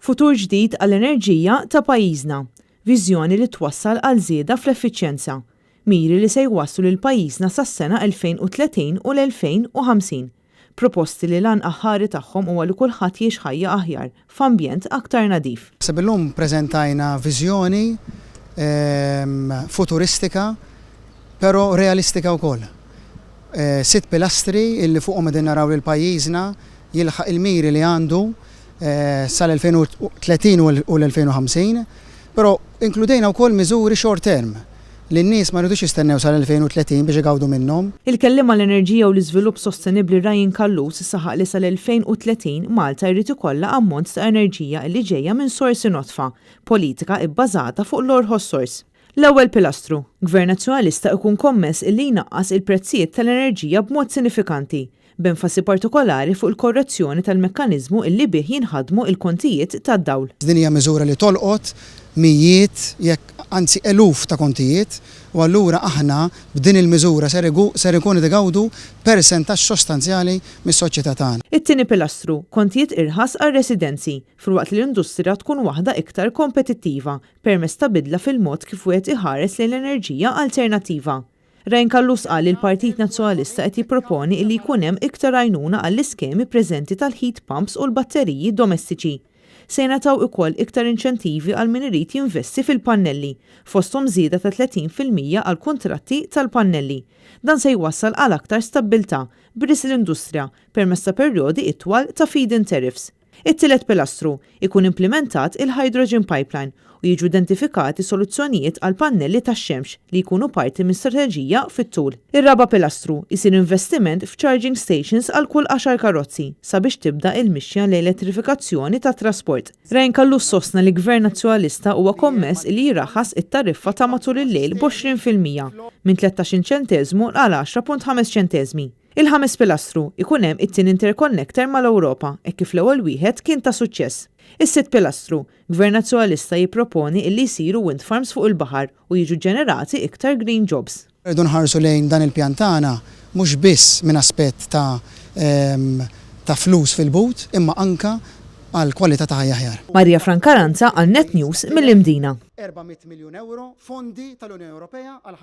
Futur ġdid għall-enerġija ta' pajjiżna. Viżjoni li twassal għal żieda fl-effiċjenza. Miri li se jwasslu lil pajjiżna sas-sena 2030 u l-2050. Proposti li l-għan aħħari tagħhom huwa li kulħadd jgħix ħajja aħjar f'ambjent aktar nadif. Naħseb illum preżentajna viżjoni futuristika però realistika wkoll. Sitt pilastri illi fuqhom qegħdin naraw lil pajjiżna jilħaq il-miri li għandu sal-2030 u l-2050, però inkludejna wkoll miżuri short term li n-nies ma jridux jistennew sal-2030 biex igawdu minnhom. Il-Kelliem għall-Enerġija u l-Iżvilupp Sostenibbli Ryan Callus saħaq li sal-2030 Malta jrid ikollha ammont ta' enerġija li ġejja minn sorsi nodfa, politika ibbażata fuq l-orħos sors. L-ewwel pilastru, Gvern Nazzjonalista ikun kommess illi jnaqqas il-prezzijiet tal-enerġija b'mod sinifikanti, b'enfasi partikolari fuq il-korrezzjoni tal-mekkaniżmu illi bih jinħadmu il-kontijiet tad-dawl. Din hija miżura li tolqot mijiet, jekk anzi eluf ta' kontijiet u allura aħna b'din il-miżura ser ser ikunu qed igawdu persentaġġ sostanzjali mis-soċjetà tagħna. It-tieni pilastru, kontijiet irħas għar-residenzi, filwaqt li l-industrija tkun waħda iktar kompetittiva permezz ta' bidla fil-mod kif wieħed iħares lejn l-enerġija alternattiva. Ryan Callus qal li l-Partit Nazzjonalista qed jipproponi li jkun hemm iktar għajnuna għall-iskemi preżenti tal-heat pumps u l-batteriji domestiċi. Se jingħataw ukoll iktar inċentivi għal min irid jinvesti fil-pannelli, fosthom żieda ta' 30% għal kuntratti tal-pannelli. Dan se jwassal għal aktar stabbiltà b'risq l-industrija permezz ta' perjodi itwal ta' feed-in tariffs. It-tielet pilastru, ikun implementat il-hydrogen pipeline u jiġu identifikati soluzzjonijiet għal pannelli tax-xemx li jkunu parti minn strateġija fit-tul. Ir-raba' pilastru, isir investiment f'charging stations għal kull 10 karozzi sabiex tibda il-mixja lejn elettrifikazzjoni tat-trasport. Ryan Callus sostna li Gvern Nazzjonalista huwa kommess li jraħħas it-tariffa ta' matul il-lejl b'20% minn 13 ċenteżmu għal 10.5 ċenteżmi. Il-ħames pilastru, ikun hemm it-tieni interconnector mal-Ewropa hekk kif l-ewwel wieħed kien ta' suċċess. Is-sitt pilastru, Gvern Nazzjonalista jipproponi illi jsiru wind farms fuq il-baħar u jiġu ġenerati iktar green jobs. Rridu nħarsu lejn dan il-pjan tagħna mhux biss minn aspett ta' ta' flus fil-but imma anka għal kwalità ta' ħajja aħjar. Maria Francaranza għal Net News mill-Imdina. 400 miljun ewro fondi tal-Unjoni Ewropea għal.